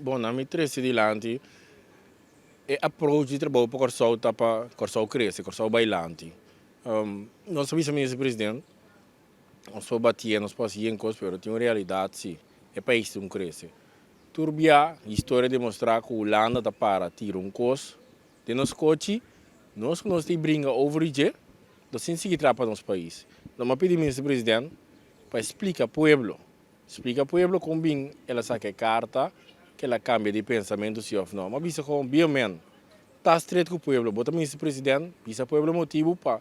Bon, na mi trese dilanti e approach di Trabou pa Kòrsou ta pa Kòrsou krese, Kòrsou bai lanti. Nos a bisa Minister President, nos por batia, nos por hasi yen kos, pero tin un realidat si, e pais tin ku krese. Tur bia historia demostrá ku Hulanda ta para tira un kos den nos kochi, nos ku nos ta bringa over di dje, nos tin sigui traha pa nos pais. Nos a pidi Minister President pa splika pueblo, splika pueblo kon bin el a saka e karta, ku el a kambia di pensamentu si òf no. M'a bisa kon bien men, ta stret ku pueblo, bo ta Minister President, bisa pueblo motibu pa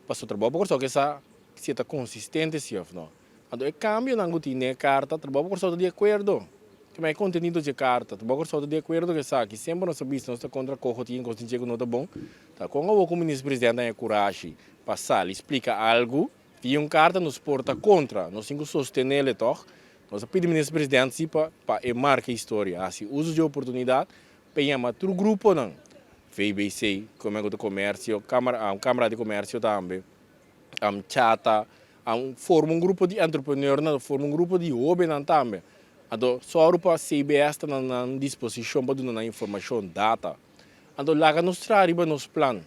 paso Trabou pa Kòrsou ke sa si e ta konsistente si òf no. Anto e kambionan ku tin den e karta, Trabou pa Kòrsou ta di akuerdo. Kema e kontenido dje karta, Trabou pa Kòrsou ta di akuerdo ku esaki. Semper nos a bisa nos ta kontra koho tin kos tin dje ku no ta bon. Ta kon awor ku Minister President a haña kurashi pa sali splika algu via un karta nos por ta kontra, nos tin ku sostenele tòg. Nos a pidi Minister President si pa pa e marka historia, hasi uso dje oportunidat pa e yama tur gruponan, VBC, Komerko di Komersio, Kamara Kamara di Komersio tambe, Chata, forma un grupo di entrepreneurnan, forma un grupo di hóbennan tambe. Anto sòru pa CBS ta na nan disposishon pa duna nan informashon, data. Anto laga nos traha riba nos plan,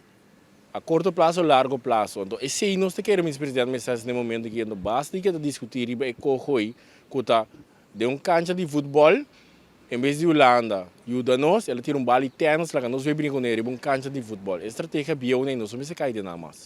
a korto plaso o largo plaso. Anto esei nos ta kere Minister President mester hasi na e momento aki. Anto basta di ke ta diskutí riba e kohoy ku ta den un kancha di futbòl, en bes di Hulanda yuda nos, el a tira un bal di tènis laga nos bai brinka kuné riba un kancha di futbòl. E strategia bieu nei nos no mester kai den nan mas.